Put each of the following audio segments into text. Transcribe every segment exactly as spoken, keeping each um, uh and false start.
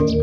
Om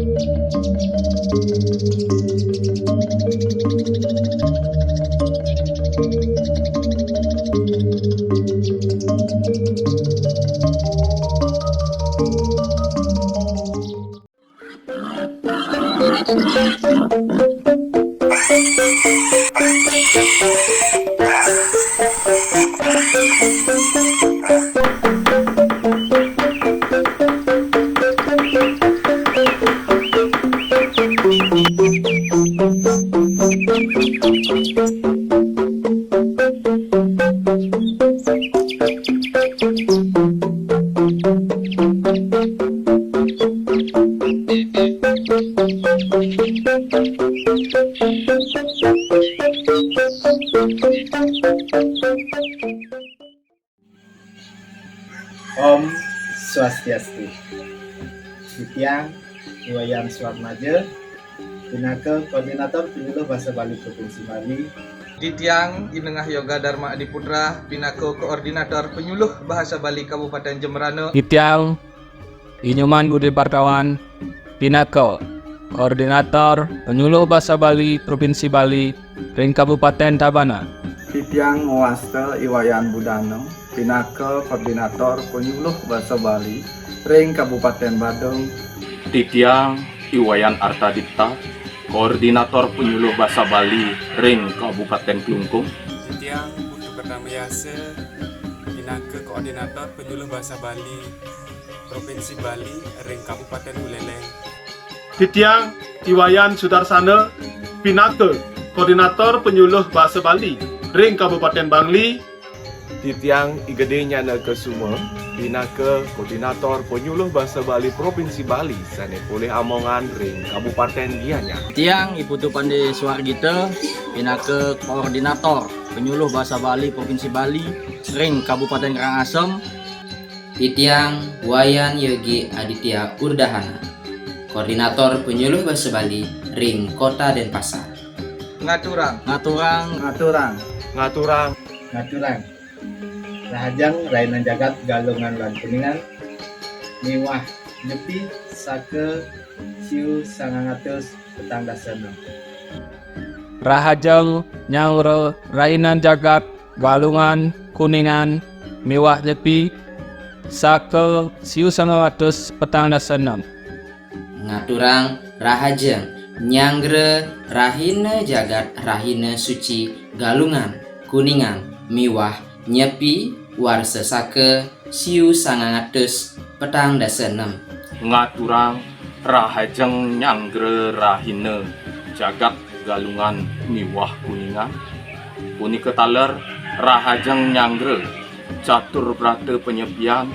Swastiastu. Titiang Iwayan Suwarmaja, pinaka Koordinator Penyuluh Bahasa Bali Provinsi Bali. Titiang Inengah Yoga Dharma Adiputra, pinaka Koordinator Penyuluh Bahasa Bali Kabupaten Jembrana. Titiang Inyoman Budi Partawan, pinaka Koordinator Penyuluh Bahasa Bali Provinsi Bali ring Kabupaten Tabanan. Titiang Wasta Iwayan Budana, pinaka Koordinator Penyuluh Bahasa Bali ring Kabupaten Badung. Titiang Iwayan Artadipta, Koordinator Penyuluh Bahasa Bali ring Kabupaten Klungkung. Titiang Putu Pertama Yasa, pinaka Koordinator Penyuluh Bahasa Bali Provinsi Bali ring Kabupaten Buleleng. Titiang Iwayan Sudarsana, pinaka Koordinator Penyuluh Bahasa Bali ring Kabupaten Bangli. Titiang I Gede Nyana Kesuma, pinaka Koordinator Penyuluh Bahasa Bali Provinsi Bali sane polih amongan ring Kabupaten Gianyar. Titiang I Putu Pande Suargita, pinaka Koordinator Penyuluh Bahasa Bali Provinsi Bali ring Kabupaten Karangasem. Titiang Wayan Yogi Aditya Urdahana, Koordinator Penyuluh Bahasa Bali ring Kota Denpasar. Ngaturang. Ngaturang. Ngaturang. Ngaturang. Ngaturang. Rahajeng rahina jagat Galungan lan Kuningan miwah nyepi saka siu sangang atus petang dasa enem. Rahajeng nyanggra rahina jagat Galungan Kuningan miwah nyepi saka siu sangang atus petang dasa enem. Ngaturang rahajeng nyanggra rahina jagat rahina suci Galungan Kuningan miwah nyepi warsa saka siu sangang atus petang dasa enem. Ngaturang rahajeng nyanggra rahina jagat Galungan miwah Kuningan. Punika taler rahajeng nyanggra catur brata panyepian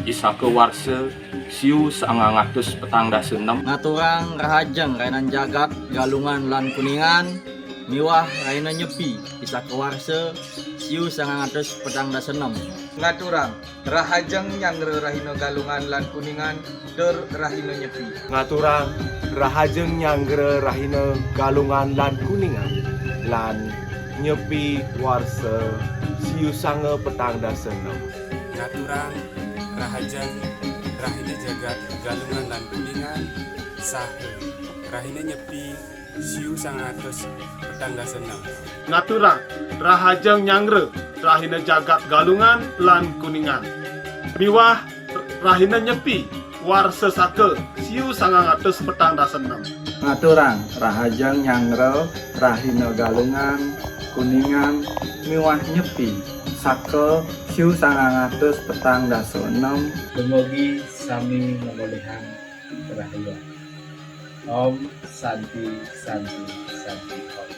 isaka warsa siu sangang atus petang dasa enem. Ngaturang rahajeng rahina jagat Galungan lan Kuningan miwah rahina nyepi isaka warsa siu sangang atus petang dasa enem. Ngaturang rahajeng nyanggra rahina Galungan lan Kuningan tur rahina nyepi. Ngaturang rahajeng nyanggra rahina Galungan lan Kuningan lan nyepi warsa siu sanga petang dasa enem. Ngaturang rahajeng rahina jagat Galungan lan Kuningan saha rahina nyepi siu sangang atus petang dasa enem. Ngaturang rahajeng nyanggra rahina jagat Galungan lan Kuningan miwah rahina nyepi warsa saka siu sangang atus petang dasa enem. Ngaturang rahajeng nyanggra rahina Galungan, Kuningan miwah nyepi saka siu sangang atus petang dasa enem. Dumugi sami ngamolihang rahajeng. Om Santi, Santi, Santi Om.